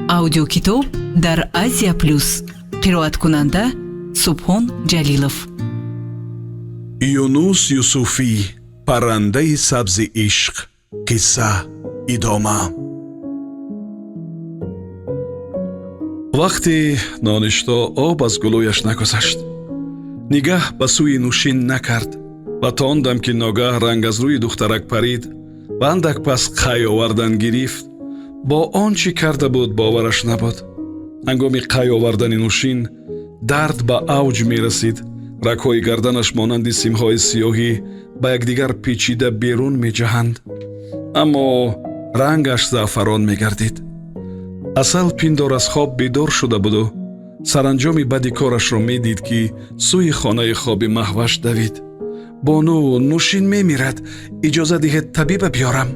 Аудиокитоб дар Азия Плюс. Қироаткунанда Субҳон Ҷалилов. Юнус Юсуфӣ, «Паррандаи сабзи ишқ», қисса, идома. Вақте ноништо об аз гулӯяш нагузашт, нигаҳ ба сӯи Нӯшин накард ва то он дам, ки ногаҳ ранг аз рӯи духтарак парид ва андак пас қай овардан гирифт, бо он чӣ карда буд бовараш набуд. Ҳангоми қай овардани Нӯшин дард ба авҷ мерасид. Рагҳои гарданаш монанди симҳои сиёҳӣ ба якдигар печида берун меҷаҳанд, аммо рангаш заъфарон мегардид. Асал пиндор аз хоб бедор шуда буду саранҷоми бади корашро медид, ки сӯи хонаи хоби Маҳваш давид. «Бону, Нӯшин мемирад, иҷоза диҳед, табиба биёрам».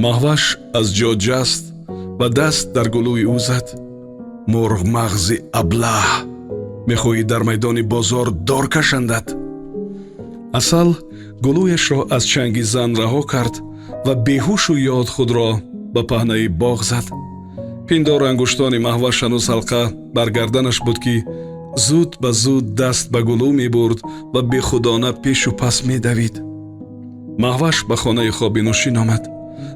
Маҳваш аз ҷо ҷаст ва даст дар гулӯи ӯ зад. «Мурғмағзи аблаҳ, мехоҳӣ дар майдони бозор дор кашандат?» Асал гулӯяшро аз чанги зан раҳо кард ва беҳушу ёд худро ба паҳнаи боғ зад. Пиндор ангуштони Маҳваш ҳанӯз ҳалқа бар гарданаш буд, ки зуд ба зуд даст ба гулӯ мебурд ва бехудона пешу пас медавид. Маҳваш ба хонаи хоби Нӯшин омад,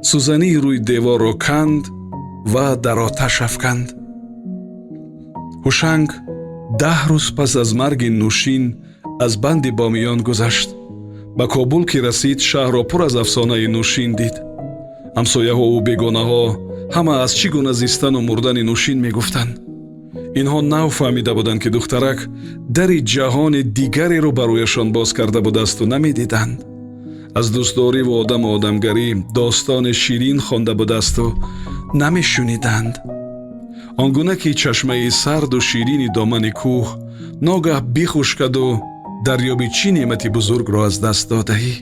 сӯзании рӯи деворро канд ва дар оташ афканд. Ҳушанг 10 рӯз пас аз марги Нӯшин аз банди Бомиён гузашт. Ба Кобул ки расид, шаҳрро пур аз афсонаи Нӯшин дид. Ҳамсояҳову бегонаҳо ҳама аз чӣ гуна зистану мурдани Нӯшин мегуфтанд. Инҳо нав фаҳмида буданд, ки духтарак дари ҷаҳони дигареро ба рӯяшон боз карда будасту намедиданд. Аз дӯстдориву одаму одамгарӣ достони ширин хонда будасту намешуниданд. Он гуна ки чашмаи сарду ширини домани кӯҳ ногаҳ бихушкаду дарёби чӣ неъмати бузургро аз даст додаӣ.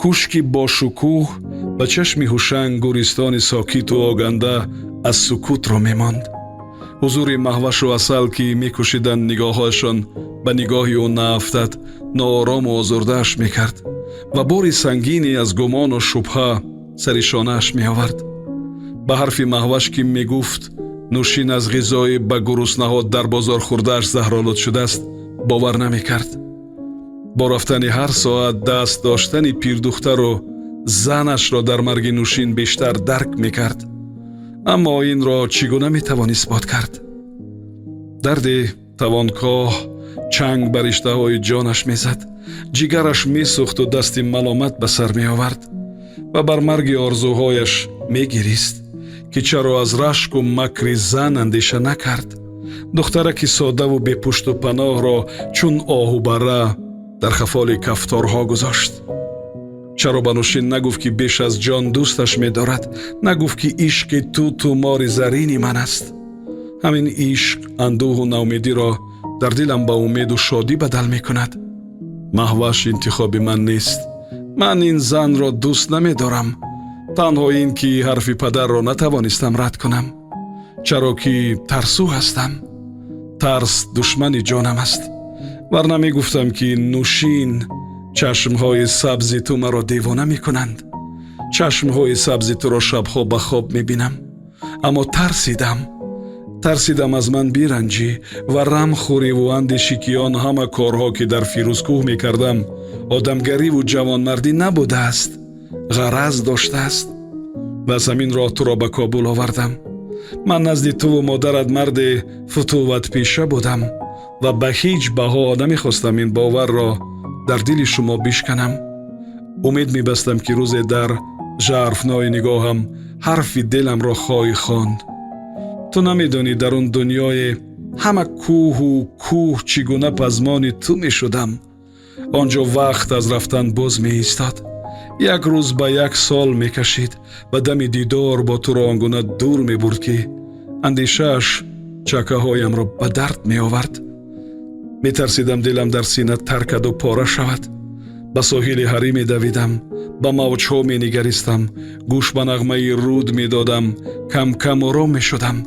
Кӯшки бошукӯҳ ба чашми Ҳушанг гӯристони сокиту оганда аз сукутро мемонд. Ҳузури Маҳвашу Асал, ки мекӯшиданд нигоҳҳояшон ба нигоҳи ӯ наафтад, ноорому озурдааш мекард ва бори сангине аз гумону шубҳа сари шонааш меовард. Ба ҳарфи Маҳваш, ки мегуфт, Нӯшин аз ғизои ба гуруснаҳо дар бозор хӯрдааш заҳролуд шудааст, бовар намекард. Бо рафтани ҳар соат даст доштани пирдухтару занашро дар марги Нӯшин бештар дарк мекард, аммо инро чӣ гуна метавон исбот кард? Дарди тавонкоҳ чанг ба риштаҳои ҷонаш мезад, ҷигараш месӯхту дасти маломат ба сар меовард ва бар марги орзуҳояш мегирист, ки чаро аз рашку макри зан андеша накард, духтараки содаву бепушту паноҳро чун оҳубара дар хафоли кафторҳо гузошт. Чаро ба Нӯшин нагуфт, ки беш аз ҷон дӯсташ медорад, нагуфт, ки ишқи ту тумори зарини ман аст? Ҳамин ишқ андӯҳу наумедиро дар дилам ба умеду шодӣ бадал мекунад. Маҳваш интихоби ман нест. Ман ин занро дӯст намедорам, танҳо ин ки ҳарфи падарро натавонистам рад кунам, чаро ки тарсу ҳастам. Тарс душмани ҷонам аст, варна мегуфтам, ки Нӯшин, чашмҳои сабзи ту маро девона мекунанд, чашмҳои сабзи туро шабҳо ба хоб мебинам. Аммо тарсидам, тарсидам аз ман биранҷӣ ва рам хӯриву андешӣ, ки он ҳама корҳо, ки дар Фирӯзкӯҳ мекардам, одамгариву ҷавонмардӣ набудааст, ғараз доштааст ва аз ҳамин роҳ туро ба Кобул овардам. Ман назди туву модарат марде футуватпеша будам ва ба ҳеҷ баҳо намехостам ин боварро дар дили шумо бишканам. Умед мебастам, ки рӯзе дар жарфнои нигоҳам ҳарфи диламро хоҳӣ хонд. Ту намедонӣ, дар он дунёе ҳама кӯҳу кӯҳ чӣ гуна пазмони ту мешудам. Он ҷо вақт аз рафтан боз меистод, як рӯз ба як сол мекашид ва дами дидор бо туро он гуна дур мебурд, ки андешааш чакаҳоямро ба дард меовард. Метарсидам, дилам дар сина таркаду пора шавад. Ба соҳили ҳарӣ медавидам, ба мавҷҳо менигаристам, гӯш ба нағмаи руд медодам, кам-кам ором мешудам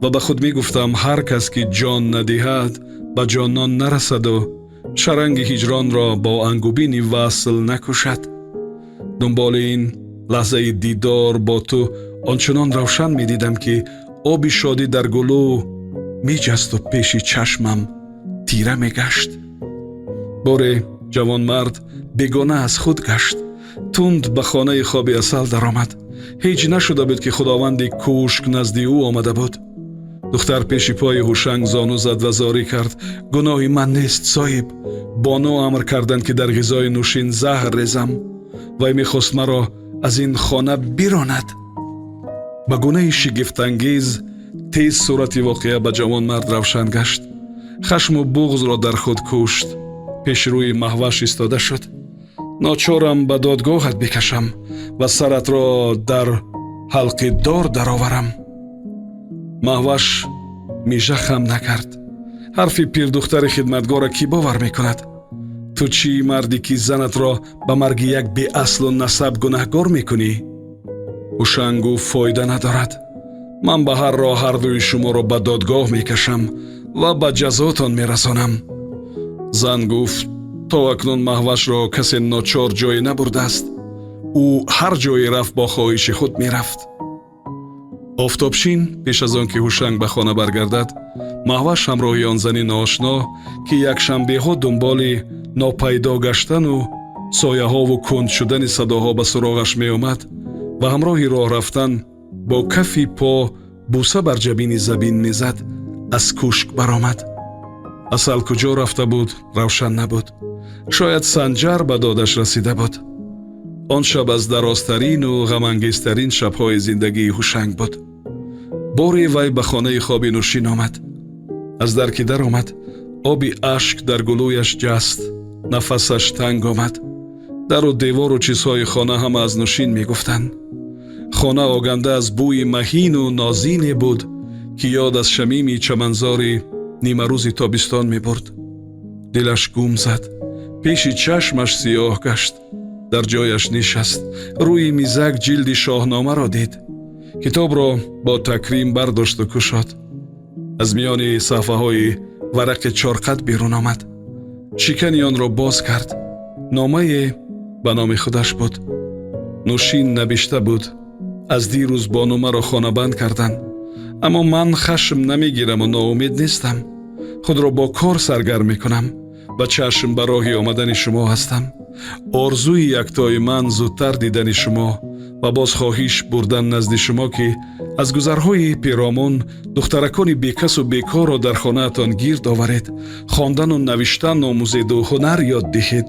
ва ба худ мегуфтам: ҳар кас ки ҷон надиҳад, ба ҷонон нарасаду шаранги ҳиҷронро бо ангубини васл накушад. Дунболи ин лаҳзаи дидор бо ту ончунон равшан медидам, ки Оби шодӣ дар гулӯ меҷасту пеши чашмам тира мегашт. Боре ҷавонмард бегона аз худ гашт, тунд ба хонаи хоби Асал даромад. Ҳеҷ нашуда буд, ки худованди кӯшк назди ӯ омада буд. Духтар пеши пои Ҳушанг зону зад ва зорӣ кард: «Гуноҳи ман нест, соҳиб. Бону амр карданд, ки дар ғизои Нӯшин заҳр резам. Вай мехост маро аз ин хона биронад». Ба гунаи шигифтангез тез сурати воқеа ба ҷавонмард равшан гашт. Хашму буғзро дар худ кушт, пеши рӯи Маҳваш истода шуд. «Ночорам ба додгоҳат бикашам ва саратро дар ҳалқи дор дароварам». Маҳваш мижа хам накард. Ҳарфи пирдухтари хидматгорро кӣ бовар мекунад? Ту чӣ марде, ки занатро ба марги як беаслу насаб гунаҳгор мекунӣ? Ҳушанг гуфт: «Фоида надорад. Ман ба ҳар роҳ ҳардуи шуморо ба додгоҳ мекашам ва ба ҷазотон мерасонам». Зан гуфт: «То акнун Маҳвашро касе ночор ҷое набурдааст. Ӯ ҳар ҷое рафт, бо хоҳиши худ мерафт». Офтобшин, пеш аз он ки Ҳушанг ба хона баргардад, Маҳваш ҳамроҳи он зани ноошно, ки якшанбеҳо дунболи нопайдо гаштану сояҳову кунд шудани садоҳо ба суроғаш меомад ва ҳамроҳи роҳ рафтан бо кафи по буса бар ҷабини Забин мезад, аз кӯшк баромад. Асал куҷо рафта буд, равшан набуд. Шояд Санҷар ба додаш расида буд. Он шаб аз дарозтарину ғамангезтарин шабҳои зиндагии Ҳушанг буд. Боре вай ба хонаи хоби Нӯшин омад. Аз дар ки даромад, оби ашк дар гулӯяш ҷаст, нафасаш танг омад. Дару девору чизҳои хона ҳама аз Нӯшин мегуфтанд. Хона оганда аз бӯи маҳину нозине буд, ки ёд аз шамими чаманзори нимарӯзи тобистон мебурд. Дилаш гум зад, пеши чашмаш сиёҳ гашт. Дар ҷояш нишаст. Рӯи мизак ҷилди Шоҳномаро дид. Китобро бо такрим бардошту кушод. Аз миёни саҳфаҳои варақи чорқат берун омад. Шикани онро боз кард. Номае ба номи худаш буд. Нӯшин навишта буд: «Аз дирӯз бону маро хонабанд карданд, аммо ман хашм намегираму ноумед нестам. Худро бо кор саргарм мекунам ва чашм ба роҳи омадани шумо ҳастам. Орзуи яктои ман зудтар дидани шумо ва боз хоҳиш бурдан назди шумо, ки аз гузарҳои пиромун духтаракони бекасу бекорро дар хонаатон гирд оваред, хондану навиштан омӯзеду ҳунар ёд диҳед.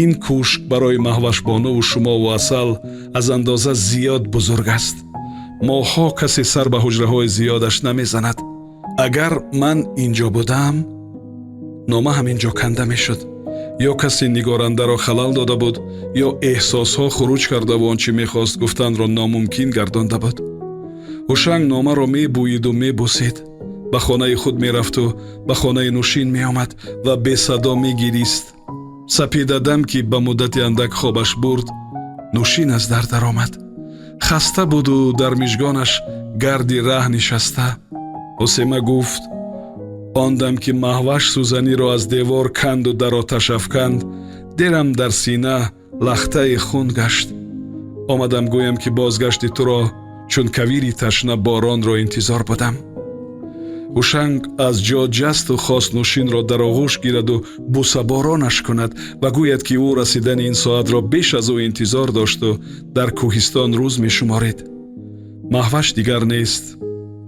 Ин кӯшк барои Маҳвашбонуву шумову Асал аз андоза зиёд бузург аст. Моҳҳо касе сар ба ҳуҷраҳои зиёдаш намезанад. Агар ман ин ҷо будам». Нома ҳамин ҷо канда мешуд. Ё касе нигорандаро халал дода буд, ё эҳсосҳо хуруҷ кардаву он чӣ мехост гуфтанро номумкин гардонда буд. Ҳушанг номаро мебӯиду мебусид. Ба хонаи худ мерафту ба хонаи Нӯшин меомад ва бесадо мегирист. Сапедадам ки ба муддати андак хобаш бурд, Нӯшин аз дар даромад. Хаста буду дар мижгонаш гарди раҳ нишаста. Ҳусема гуфт: «Он дам ки Маҳваш сӯзаниро аз девор канду дар оташ афканд, дилам дар сина лахтаи хун гашт. Омадам гӯям, ки бозгашти туро чун кавири ташна боронро интизор будам». Ҳушанг аз ҷо ҷасту хост Нӯшинро дар оғӯш гираду бусаборонаш кунад ва гӯяд, ки ӯ расидани ин соатро беш аз ӯ интизор дошту дар кӯҳистон рӯз мешуморед. Маҳваш дигар нест,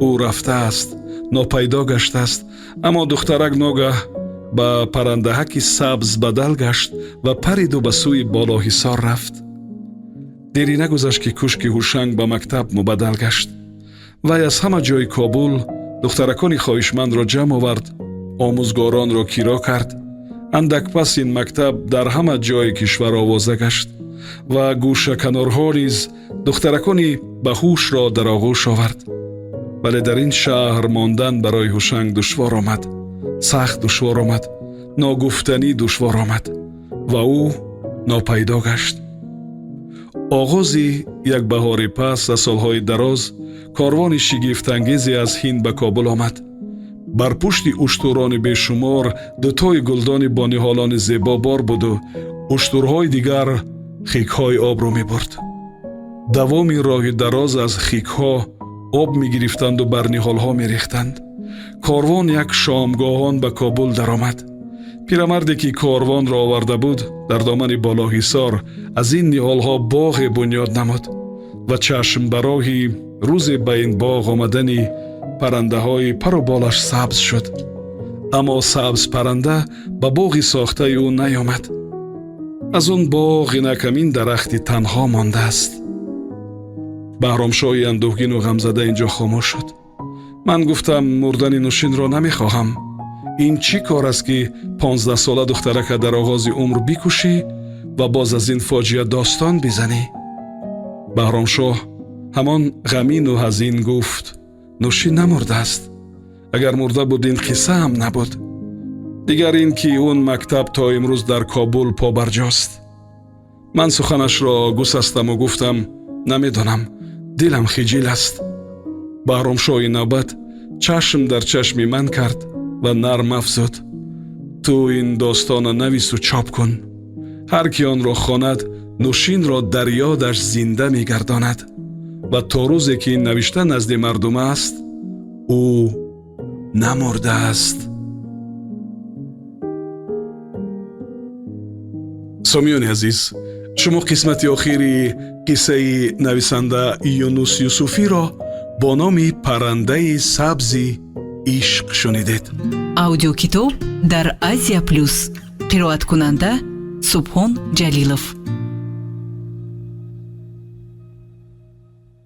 ӯ рафтааст, нопайдо гаштааст. Аммо духтарак ногаҳ ба паррандаҳаки сабз бадал гашт ва париду ба сӯи Болоҳисор рафт. Дере нагузашт, ки кӯшки Ҳушанг ба мактаб мубаддал гашт. Вай аз ҳама ҷои Кобул духтаракони хоҳишмандро ҷамъ овард, омӯзгоронро киро кард. Андак пас ин мактаб дар ҳама ҷои кишвар овоза гашт ва гӯшаканорҳо низ духтаракони баҳушро дар оғӯш овард. Вале дар ин шаҳр мондан барои Ҳушанг душвор омад, сахт душвор омад, ногуфтанӣ душвор омад ва ӯ нопайдо гашт. Оғози як баҳори пас аз солҳои дароз корвони шигифтангезе аз Ҳинд ба Кобул омад. Бар пушти уштурони бешумор дутои гулдони бо ниҳолони зебо бор буду уштурҳои дигар хикҳои обро мебурд. Давоми роҳи дароз аз хикҳо Об мегирифтанду бар ниҳолҳо мерехтанд. Корвон як шомгоҳон ба Кобул даромад. Пирамарде, ки корвонро оварда буд, дар домани Болоҳисор аз ин ниҳолҳо боғе бунёд намуд ва чашм ба роҳи рӯзе ба ин боғ омадани паррандаҳои пару болаш сабз шуд. Аммо сабзпарранда ба боғи сохтаи ӯ наёмад. Аз он боғ инак ҳамин дарахти танҳо мондааст. Баҳромшоҳи андӯҳгину ғамзада инҷо хомӯш шуд. Ман гуфтам: мурдани Нушинро намехоҳам. Ин чӣ кор аст, ки 15-сола духтарака дар оғози умр бикушӣ ва боз аз ин фоҷиа достон бизанӣ? Баҳромшоҳ ҳамон ғамину ҳазин гуфт: Нушин намурдааст. Агар мурда буд, ин қисса ҳам набуд. Дигар ин ки он мактаб то имрӯз дар Кобул побарҷост. Ман суханашро гусастаму гуфтам: намедонам, дилам хиҷил аст. Баҳромшоҳи навбат чашм дар чашми ман кард ва нарм афзуд: ту ин достона навису чоп кун. Ҳар ки онро хонад, Нушинро дар ёдаш зинда мегардонад ва то рӯзе ки ин навишта назди мардум аст, ӯ намурдааст. Сомиёни азиз, шумо қисмати охири қиссаи нависанда Юнус Юсуфиро бо номи «Паррандаи сабзи ишқ» шунидед. Аудиокитоб дар Азия Плюс. Қироаткунанда Субҳон Ҷалилов.